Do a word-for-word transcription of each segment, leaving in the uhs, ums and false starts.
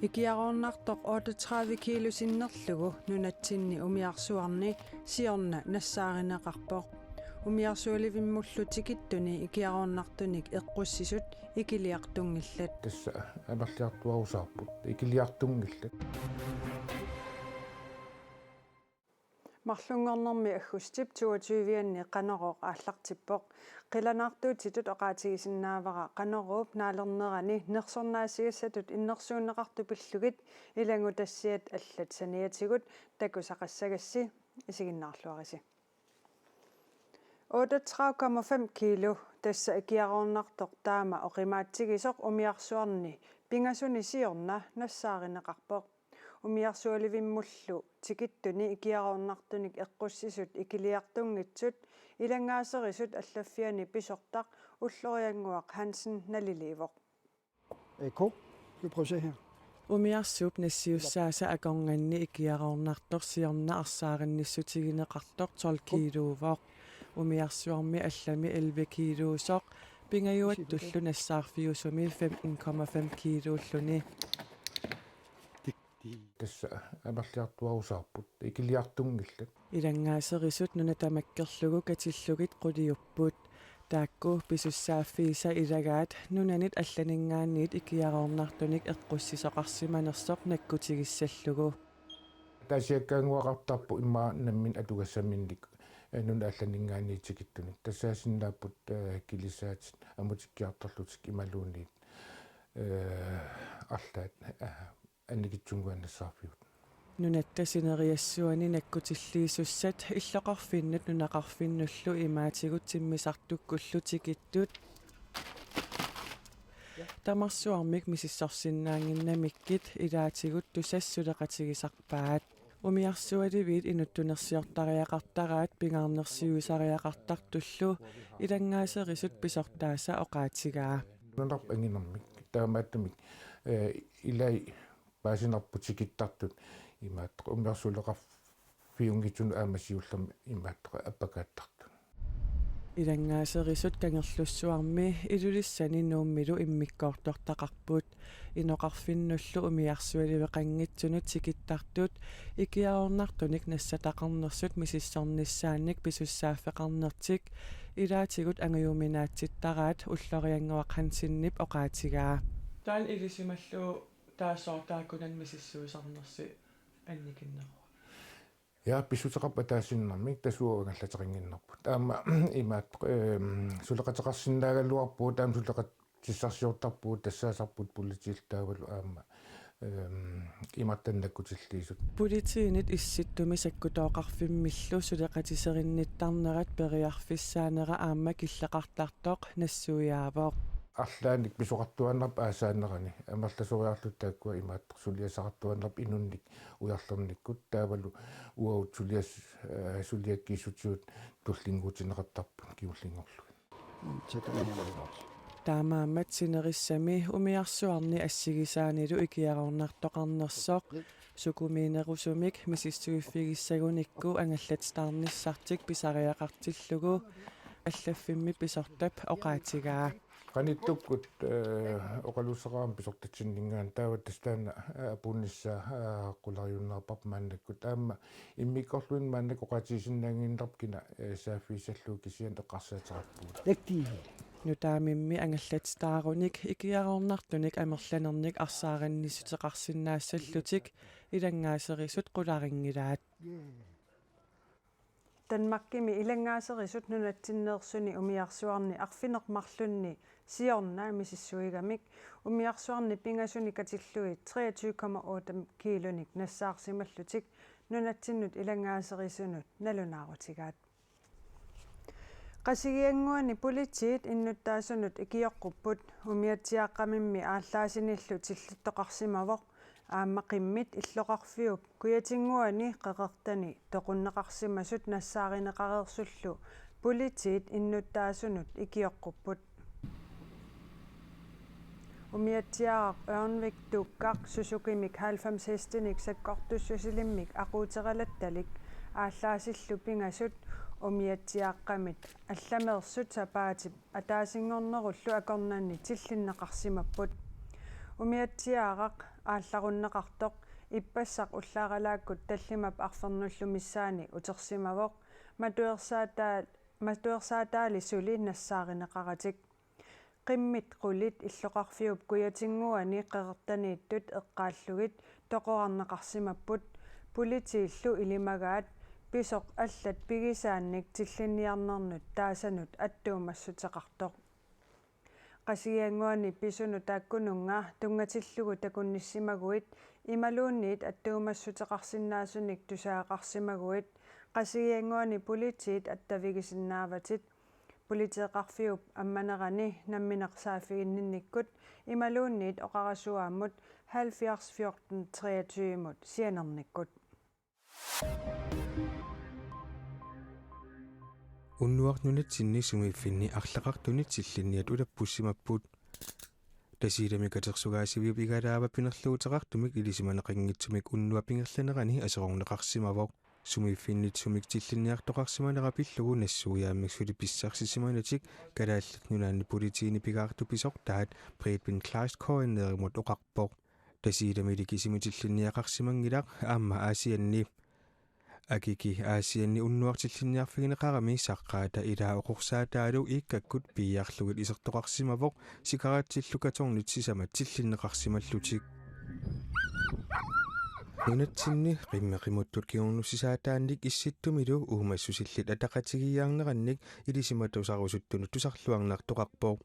Ikiaroornartoq otteogtredive kilo sinnerlugu nunatsinni umiarsuarni siorna nassaarineqarpoq. Umiarsualivimmullu tikittuni ikiaroornartunik eqqussisut ikiliartunngillat. Tassa amerliartuarusaarput, ikiliartunngillat. Marlunngornermi aggustip toogtyve-anni Qanorooq aallartippoq. Qilanaartuutitut oqaatigisinnaavara Qanoruup naalernerani nersornaasiassatut innersuunneqartut pillugit ilanngutassiat allat saniatigut takusaqassagassi, isiginnaarluarisi. Otteogtredive komma fem kilo, tassa ikiaroornartoq taama oqimaatsigisoq umiarsuarni pingasuni siorna nassaarineqarpoq. Umiarsualivimmullu tikittuni ikiaroornartunik eqqussisut ikiliartunngitsut ilanngaaserisut allaffiani pisortaq Ulloriannguaq Hansen naliliivoq. Eko, vi prøver at se her. Umiarsuup nassiussaasa akornanni ikiaroornartoq siorna arsaarinnissutigineqartoq tolv kiluuvoq. Umiarsuarmi allami elleve kiluusoq, pingajuattullu nassaarfiusumi femten komma fem kiluulluni. Tassa amerliartuarusaarput, ikiliartunngillat. Ilanngaaserisut nuna tamakkerlugu katillugit quliupput. Taakku pisussaaffiisa ilagaat nunanit allaninngaanniit ikiaroornartunik eqqussisoqarsimanersoq nakkutigissallugu. Taasiakkaannguaqartarpoq immaqa nammineq atugassaminnik, eh, nunat allaninngaanniit tikittunik. Tassaasinnaapput, eh, kilisaatit ammutikkiartorlutik imaluunniit, eh, arlaat, eh, annikitsunnguannissaarfigut. Nunatta sineriassuani nakkutilliisussat illoqarfinnut nunaqarfinnullu imaatigut timmisartukkullu tikittut tamarsuarmik misissorsinnaannginnamikkit ilaatigut Tusass suleqatigisarpaat. Umiarsualiviit inuttunersiortariaqartaraat pingaarnersiuisariaqartartullu ilanngaaserisut pisortaasa oqaatigaa. Nunarput anginermik, taamaattumik, eh, ilai paasinarput tikittartut imaattoq umiarsuuleqarfiunngitsunut aamma siullermik imaattoq appakaattartut. Ilanngaaserisut Kangerlussuarmi Ilulissani Nuummilu immikkoortortaqarput. Inoqarfinnullu umiarsualiveqanngitsunut tikittartut ikiaroornartunik nassataqarnersut misissornissaannik pisussaaffeqarnertik ilaatigut angujuminaatsittaraat Ulloriannguaq Hansenip oqaatigaa. Taanna ilisimallugu taassuartaakkunani misissuisarnersi annikinnerua. Ja, pissuteqarpoq ataasiinnarmik, tassa uagut angallateqannginnerput. Aamma imaattoq, ehm, suleqateqarsinnaagaluarpugut, aamma suleqatissarsiortarpugut, tassaasarput politiillu taavalu aamma, ehm, imartannak nakkutilliisut. Politiinit Issittumi sakkutooqarfimmillu suleqatiserinnittarnerat periarfissaanera aamma killeqartartoq nassuiaavoq. Arlaannik pisoqartuaannarpoq aasaanerani, amerlasoriarluta taakkua imaattoq suliassaqartuaannarpoq inunnik ujarlernikkut, taavalu uagut sulias-, eh, suliakkiissutigut tullinnguutigineqartarput kingullinngorlugit. Så den er her også. Taamaammat sinerissami umiarsuarni assigisaanilu ikiaroornartoqarnersoq sukumiinerusumik misissuiffigissagunikku angallatitaarnissartik pisariaqartillugu allaffimmi pisortap oqaatigaa. Qanittukkut, eh, oqaluuseqarami pisortatsinninngaanniit, taava tassa taanna, eh, apuunnissaa, eh, qulariunnaarparput maannakkut. Aamma immikkoorluni maannakkut oqaatigisinnaannginnarput kina, eh, saaffigissallugu, kisianni eqqarsaateqarpugut. Vigtige. Nutaamimmi angallatitaarunik ikiaroornartunik amerlanernik arsaarinnissuteqarsinnaassallutik ilanngaaserisut qularinngilaat. Danmarkimi ilanngaaserisut nunatsinneersuni umiarsuarni arfineq-marlunni siorna misissuigamik umiarsuarni pingasuni katillugit treogtyve komma otte kiilunik nassaarsimallutik nunatsinnut ilanngaaserisunut nalunaarutigaat. Qasigiannguani politiit innuttaasunut ikioqqupput, umiatsiaaqqamimmi aallaasinillu tillittoqarsimavoq, aamma qimmit illoqarfiup kujatinnguani qeqertani toqunneqarsimasut nassaarineqareersullu politiit innuttaasunut ikioqqupput. Umiatsiaaraq Ørnvik Tuukkaq Suzukimik halvfems hestinik sakkortussusilimmik aquuteralattalik aallaasillu pingasut umiatsiaaqqamit allameersut sapaatip ataasinngornerullu akornanni tillinneqarsimapput. Umiatsiaaraq aallarunneqartoq ippassaq ullaaralaakkut tallimap arfernullu missaani utersimavoq, matuersaata-, matuersaataali suli nassaarineqaratik. Qimmit qulit illoqarfiup kujatinnguani qeqertaniittut eqqaallugit toqorarneqarsimapput, politiillu ilimagaat pisoq allat pigisaannik tillinniarnernut taasanut attuumassuteqartoq. Qasigiannguani pisunut taakkununnga tunngatillugu takunnissimaguit imaluunniit attuumassuteqarsinnaasunik tusagaqarsimaguit Qasigiannguani politiit attavigisinnaavatit. Politeeqarfiup ammanerani nammineq saaffiginninnikkut imaluunniit oqarasuaammut halvfjerds fjorten treogtyve-mut sianernikkut. Unnuaq nunatsinni sumiiffinni arlaqartuni tillinniat ulappussimapput. Tasiilami katersugaasiviup igalaava pinerluuteqartumik ilisimaneqanngitsumik unnuap ingerlanerani aserorneqarsimavoq. Sumiiffinnit sumik tillinniartoqarsimanera pillugu nassuiaammik suli pissarsisimanatik Kalaallit Nunaanni politiini pigaartut pisortaat Preben Kleist K N R-imut oqarpoq. Tasiilamilik isimi tillinniaqarsimanngilaq aamma Aasianni. Akiki Aasianni unnuaq tillinniarfigineqarami saqqaata ilaa oqorsaataalu iikkakkut piiarlugit isertoqarsimavoq, sikaritsillu kartonit sisamat tillinneqarsimallutik. Nunatsinni qimmeqimuttut kingornussisaataannik Issittumilu uumassusillit ataqatigiiaarnerannik ilisimatusarusuttunut tusarluarnartoqarpoq.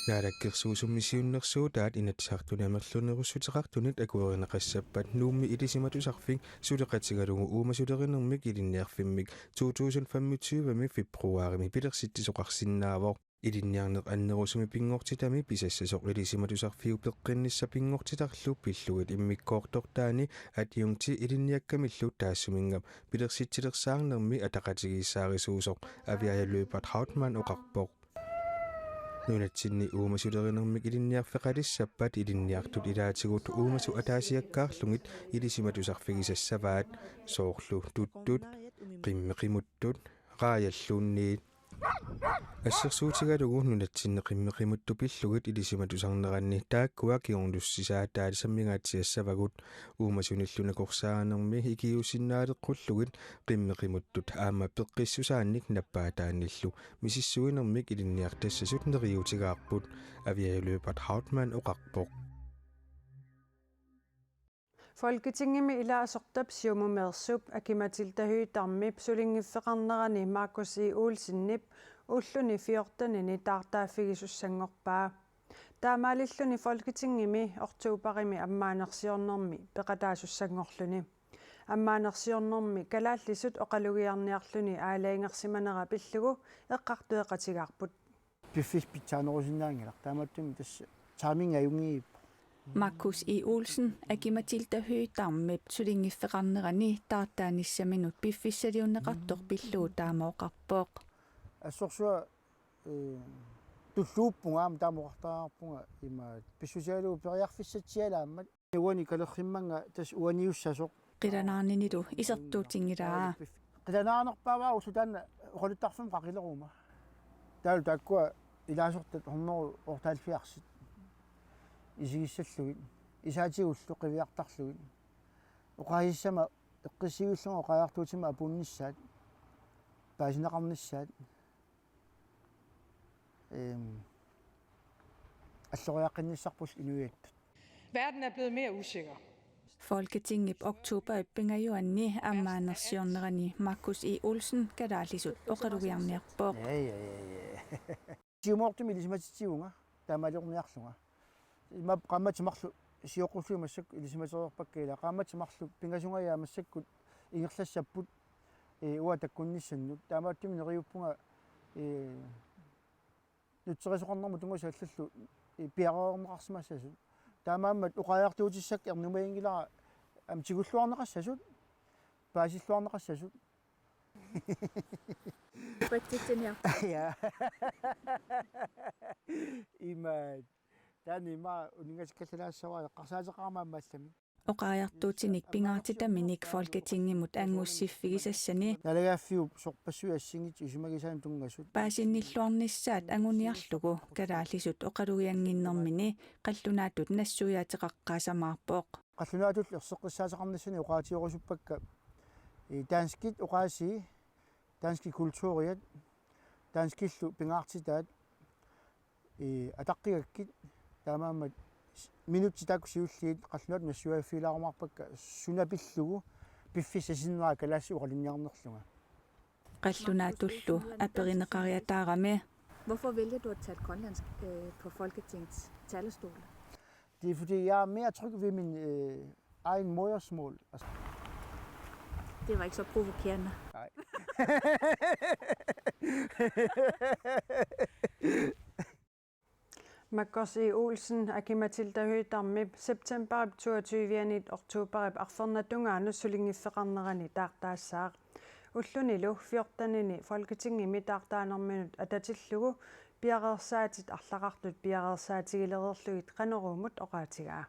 Naalakkersuisummi siunnersuutaat Inatsisartuni amerlanerussuteqartunit akuerineqassappat Nuummi ilisimatusarfik suleqatigalugu uumasulerinermik ilinniarfimmik to tusind femogtyve-mi februaarimi pilersitsisoqarsinnaavoq. Ilinniarneq annerusumik pinngortitami pisassasoq ilisimatusarfiup peqqinnissaq pinngortitarlu pillugit immikkoortortaani adjunkti ilinniakkamillu taassuminnga pilersitsilersaarnermi ataqatigiissaarisuusoq Aviaja Løbert Hauptmann oqarpoq. Nunatsinni uumasulerinermik ilinniarfeqalissappat ilinniartut ilaatigut uumasut ataasiakkaarlugit ilisimatusarfigisassavaat, soorlu tuttut, qimmeqimuttut, raajalluunniit. Assersuutigalugu nunatsinni qimmeqimuttut pillugit ilisimatusarneranni taakkua kingornussisaataat sammingaatsiassavagut, uumasunillu nakorsaanermi ikiuussinnaaleqqullugit qimmeqimuttut aamma peqqissusaannik nappaataannillu misissuinermik ilinniartassasut neriuutigaarput, Aviaja Løbert Hauptmann oqarpoq. Folketingimi ilaasortap siumumeersup Aki-Matilda Høegh-Damip sulinngiffeqarnerani Markus E. Olsenip ulluni fjortenini taartaaffigisussanngorpaa. Taamaalilluni Folketingimi oktoberimi ammaanersiornermi peqataasussanngorluni. Ammaanersiornermi kalaallisut oqalugiarniarluni aalajangersimanera pillugu eqqartueqatigaarput. Piffissaq pitsaanerusinnaanngilaq, taamaattumik tassa timing ajunngippoq. Markus E. Olsen Aki-Matilda Høegh-Damip sulinngiffeqarnerani taartaanissaminut piffissaliunneqartoq pillugu taama oqarpoq. Assorsuaq, eh, tulluuppunga aamma taama oqartariaqarpunga, ima pissusigalugu periarfissatsialaammat. Uani kalerrimmanga tassa uaniussasoq. Qilanaarninilu isertuutinngilaa. Qilanaarnerpaavara ulloq taanna oqaluttarfimmi qaqileruma. Taavalu taakkua ilaasortat hundrede otteoghalvfjerds isigissallugit, isaatigullu qiviartarlugit. Oqaasissama eqqissivillunga oqariartuutima apuunnissaat, paasineqarnissaat. Ehm, alloriaqqinnissarput inuiattut. Verden er blevet mere usikker. Folketingip oktoberip pingajuanni ammaanersiornerani Markus E. Olsen kalaallisut oqalugiarniarpoq. Ja, ja, ja, ja. Siumoortumik ilisimatitsivunga, taamaaliorniarlunga. Ima qaammatit marluk sioqqullugit massakkut ilisimatereerpakka, ila qaammatit marluk pingasungajaa massakkut ingerlassapput, eh, uanga takkunnissannut. Taamaattumik neriuppunga, eh, nutserisoqarnermut tunngasut allallu, eh, piareerneqarsimassasut. Taamaammat oqariartuutissakka ernumaginngilara aamma tigulluarneqassasut, paasilluarneqassasut. Upatsitsiniarta. Ja. Imaat. Taanna ima uninngatikkallalaassavara eqqarsaateqarama aamma allamik. Oqariartuutinik pingaartitaminik Folketingimut angussiffigisassani naalagaaffiup sorpassuit assinngitsut isumagisaannik tunngasut paasinnilluarnissaat anguniarlugu kalaallisut oqalugiannginnermini qallunaatut nassuiaateqaqqaasamaarpoq. Qallunaatut erseqqissaateqarnissani oqaatigerusuppakka, eh, danskit oqaasii, danskit kulturiat, danskillu pingaartitaat, eh, ataqqigakkit, taamaammat minutsit taakku siulliit qallunaatut nassuiaaffigilaarumaarpakka suna pillugu piffissap sinnera kalaallisut oqalunniarnerlunga. Qallunaatullu aperineqariataarami. Hvorfor vælger du at tale grønlandsk, øh, på Folketingets talerstol? Det er, fordi jeg er mere tryg ved min, øh, egen modersmål. Altså, det var ikke så provokerende. Nej. Makkos E. Olsen, Aki-Matilda Høegh-Damip septembarip toogtyve-anit oktobarip arfernata tungaanut sulinngiffeqarnerani taartaassaaq. Ullunilu fjortenini Folketingimi taartaanerminut atatillugu piareersaatit arlaqartut piareersaatigilereerlugit Qanoruumut oqaatigaa.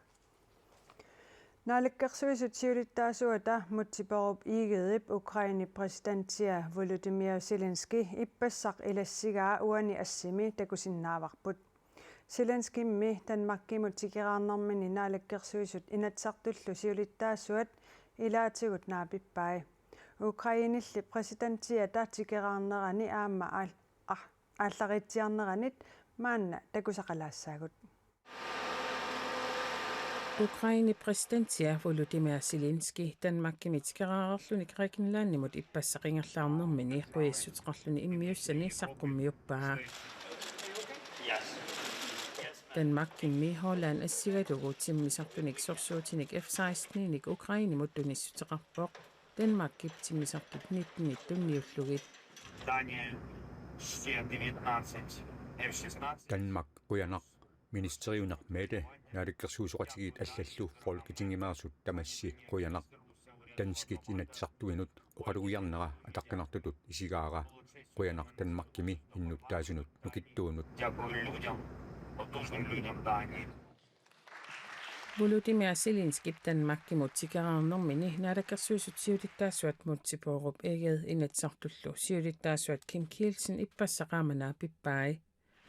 Naalakkersuisut siulittaasuata Múte Bourup Egedep Ukrainep præsidentia Volodymyr Zelensky ippassaq ilassigaa uani assimi takusinnaavarput. Zelenskymmi Danmarkimut tikeraarnermini naalakkersuisut Inatsisartullu siulittaasuat ilaatigut naapippai. Ukrainelli præsidentiata tikeraarnerani aamma aal-, ah, aallariitsiarneranit maanna takusaqalaassaagut. Ukrainep præsidentia Volodymyr Zelensky Danmarkimi tikeraarluni Grækenlandimut ippassaq ingerlaarnermini qujassuteqarluni immiussani saqqummiuppaa. Danmarkimmi Holland assigalugu timmisartunik sorsuutinik F seksten-inik Ukrainemut tunissuteqarpoq. Danmarkip timmisartut nitten-it tunniullugit. Дании сто девятнадцать F шестнадцать. Danmark qujanaq. Ministeriuneq Mette, naalakkersuisooqatigiit allallu Folketingimeersut tamassi qujanaq. Danskit Inatsisartuinut oqalugiarnera ataqqinartutut isigaara. Qujanaq Danmarkimi innuttaasunut nukittuunut. Дякую людям, потужным людям Дании. Volodymyr Zelenskyyp Danmarkimut tikeraarnermini naalakkersuisut siulittaasuat Múte Bourup Egede Inatsisartullu siulittaasuat Kim Kielsen ippassaq aamma naapippai.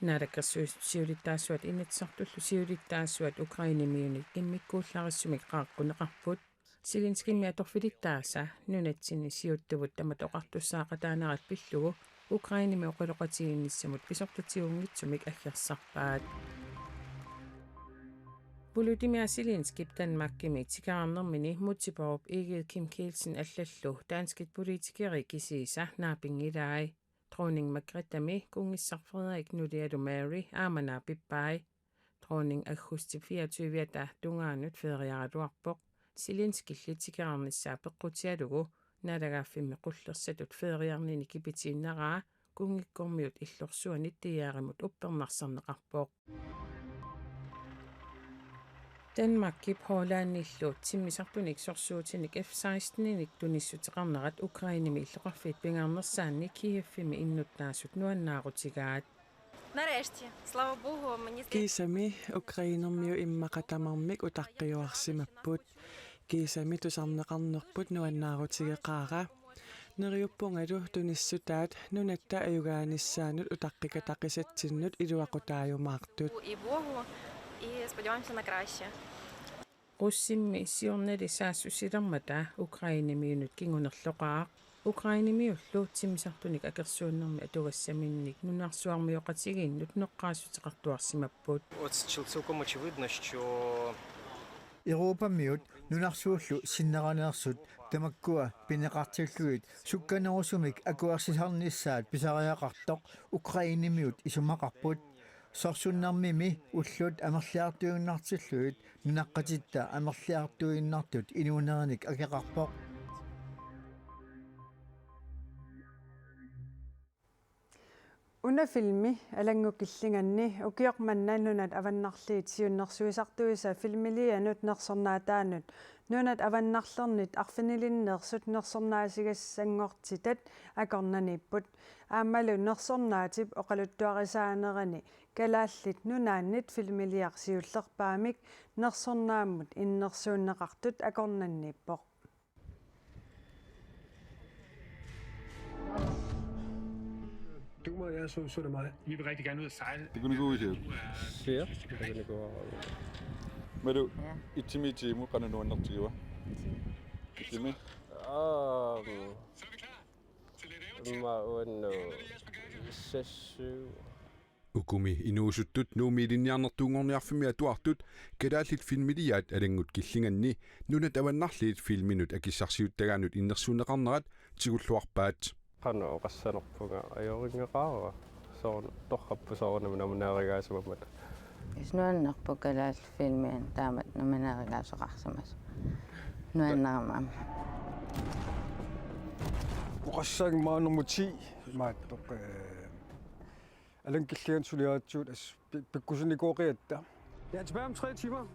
Naalakkersuisut siulittaasuat Inatsisartullu siulittaasuat Ukrainemiunit immikkuullarissumik qaaqquneqarput. Zelenskymmi atorfilittaasa nunatsinni siuttuvut tamatta oqartussaaqataanerat pillugu Ukrainemi oqaloqatigiinnissamut pisortatigunngitsumik aggersarpaat. Volodymyr Zelenskyyp Danmarkimi tikeraarnermini Múte Bourup Egede Kim Kielsen allallu danskit politikerit kisiisa naapinngilaat. Dronning Margrethemi kunngissaq Frederik nulialu Mary aamma naapippai. Dronning aggustip fireogtyve-ata tungaanut feeriaraluarpoq. Zelenskylle tikeraarnissaa peqqutigalugu naalagaaffimmi qullersatut feeriarnini kipitiinnaraa kunngikkormiut illorsuanit D R-imut uppernarsarneqarpoq. Danmarkip Hollandillu timmisartunik sorsuutinik F seksten-inik tunissuteqarnerat Ukrainemi illoqarfiit pingaarnersaanni Kievimi innuttaasut nuannaarutigaat. Нарешті, слава Богу, мені здається. Kiisami Ukrainermiut immaqa tamarmik utaqqiuarsimapput. Kiisami tusarneqarnerput nuannaarutigeqaara. Neriuppungalu tunissutaat nunatta ajugaanissaanut utaqqikataqisatsinnut iluaqutaajumaartut. І Богу, і сподіваємося на краще. Russimmi siornali saassussilermata Ukrainemiunut kingunerloqaaq. Ukrainemiullu timmisartunik akersuunnermi atugassaminnik nunarsuarmioqatigiinnut noqqaassuteqartuarsimapput. От цілком очевидно, що Europamiut nunarsuullu sinneraneersut tamakkua pineqartillugit sukkanerusumik akuersisarnissaat pisariaqartoq Ukrainemiut isumaqarput. Sorsunnermimi ullut amerliartuinnartillugit nunaqqatitta amerliartuinnartut inuunerinik akeqarpoq. Una filmi Alanngukillinganni ukioq manna nunat avannarliit siunnersuisartuisa filmilianut nersornaataanut Nunat avannarlernit arfinilinneersut nersornaasigassanngortitat akornanniipput. Aammalu nersornaatip oqaluttuarisaanerani Kalaallit Nunaannit filmiliaq siullerpaamik nersornaammut innersuunneqartut akornanniippoq. Du må, jeg så, så det mig. Vi vil rigtig gerne ud at sejle. Det kunne gå, hvis jeg... Ser. Det kunne gå. Med du, et time i timen, kan du nå nok til, hva'? Time. Um, Så er vi klar til lidt eventyr. Mä uannu ses syv. Ukumi inuusuttut Nuummi ilinniarnertuunngorniarfimmi atuartut kalaallit filmiliaat Alanngut Killinganni Nunat Avannarliit filminut akissarsiuttagaannut innersuunneqarnerat tigulluarpaat. Qanoq oqassanerpunga, ajorinngeqaara. Soorunami torrappoq soorunami nomineerigaasimammata. Nuannerpoq kalaallit filmianut taamatut nomineerigaasoqarsimasoq. Nuannerama aamma. Oqassaanga nummer ti imaattoq, eh, Alanngut Killinganni suliaatsuut as pi-, pikkusinnikuugatta. Jeg er tilbage om tre timer.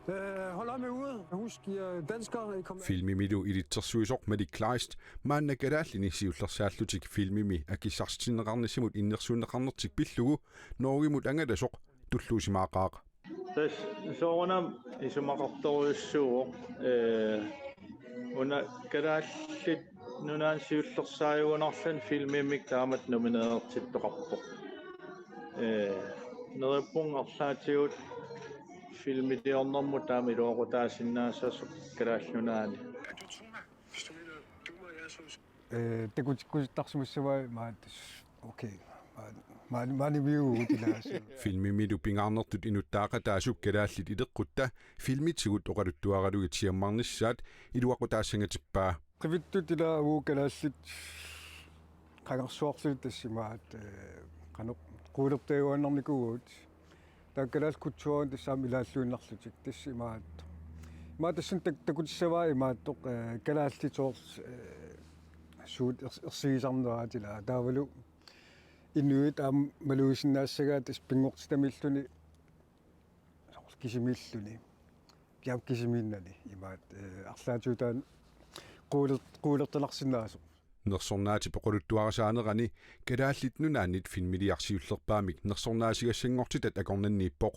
Øh, hold øje med uret. Husk, I er danskere, I kommer... Filmimilu ilitsersuisoq Malik Kleist maanna kalaallini siullersaallutik filmimi akissarsitinneqarnissamut innersuunneqarnertik pillugu Norgemut angalasoq tulluusimaaqaaq. Tassa soorunami isumaqartorujussuuvoq, eh, una Kalaallit Nunaanni siullersaajugunarluni filmimik taamatut nomineertittoqarpoq. Eh, neriuppunga arlaatigut filmiliornermut taama iluaqutaasinnaassasoq Kalaallit Nunaanni. Eh, takutikkusuttarsimassavai maat, okay. Maani, maani, maani miugut ilaasu. Filmimilu pingaarnertut inuttaaqataasup kalaallit ileqqutta filmitigut oqaluttuaralugit siammarnissaat iluaqutaassangatippaa. Qivittut ilaa uagut kalaallit qangarsuarlutik tassa imaat, eh, qanoq quulertajuaannarnikuugut. Taakku kalaallit kulturit tassa aamma ilaalluinnarlutik tassa imaat. Imaat tassani tak-, takutissavai imaattoq, eh, kalaallit soorlu, eh, suut ers-, ersigisarnerat ilaa. Taavalu inuit aamma malugisinnaassagai tassa pinngortitamiilluni soorlu kisimiilluni. Kiap kisimiinnani imaat, eh, arlaatigut taanna quuler-, quulertalersinnaasoq. Nersornaatip oqaluttuarisaanerani Kalaallit Nunaannit filmiliaq siullerpaamik nersornaasigassanngortitat akornanniippoq.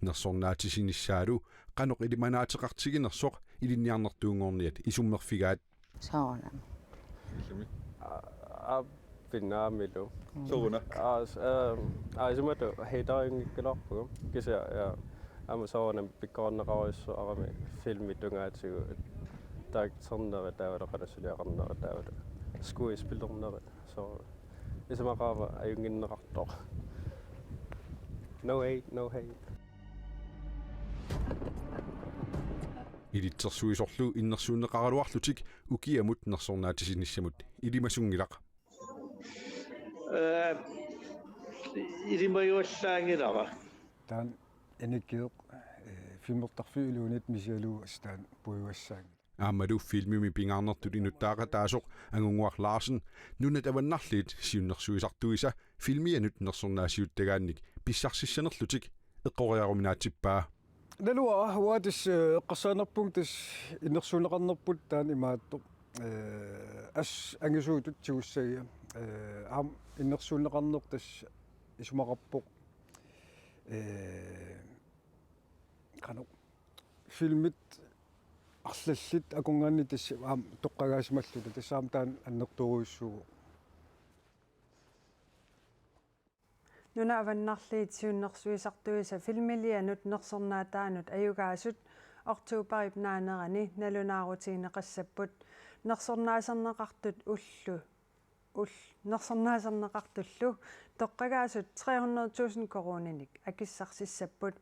Nersornaatissinissaalu qanoq ilimanaateqartiginersoq ilinniarnertuunngorniat isummerfigaat. Soorunami. Illimmi? Aa, aa, pinnaamilu. Sooruna? Aa, s-, ehm, aa, isumatut hateriunngikkaluarpugut. Kisianni, ja, aamma soorunami pikkorinneqarujussuarami filmi tungaatigut. Taaksernerit taavalu qanoq suliaqarnerit taavalu skuespillernerit. So, isumaqarama ajunnginneqartoq. No hate, no hate. Ilitsersuisorlu innersuunneqaraluarlutik ukiamut nersornaatissinnissamut ilimasunngilaq. Eh, ilimajuallaanngilara. Taanna Inikiaq, eh, filmertarfiup iluaniittut misigalugu assut taanna puiguassaanngilaq. Aammalu filmimi pingaarnertut inuttaaqataasoq Angunnguaq Larsen Nunat Avannarliit siunnersuisartuisa filmianut nersornaasiuttagaannik pissarsissanerlutik eqqoriaruminaatsippaa. Naluara, uanga tassa, eh, eqqarsaanerpunga tassa innersuunneqarnerput taanna imaattoq, eh, assut angisuutut tigussagiga, eh, aamma innersuunneqarneq tassa isumaqarpoq, eh, qanoq filmit arlallit akornanni tassa aamma toqqagaasimalluta tassa aamma taanna annertoorujussuuvoq. Nunat Avannarliit siunnersuisartuisa filmilianut nersornaataanut ajugaasut oktoberip naanerani nalunaarutigineqassapput. Nersornaaserneqartut ullu, ul-, nersornaaserneqartullu toqqagaasut tre hundrede tusind koruuninik akissarsissapput.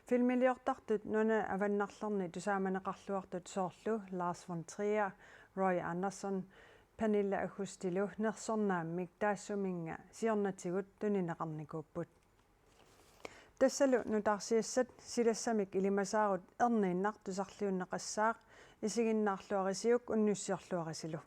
Filmiliortartut Nunat Avannarlerni tusaamaneqarluartut soorlu Lars von Trier, Roy Andersson, Pernille Augustilu nersornaammik taassuminnga siornatigut tunineqarnikuupput. Tassalu nutaarsiassat, silassamik ilimasaarut erniinnaq tusarliunneqassaaq, isiginnaarluarisiuk unnussiorluarisilu.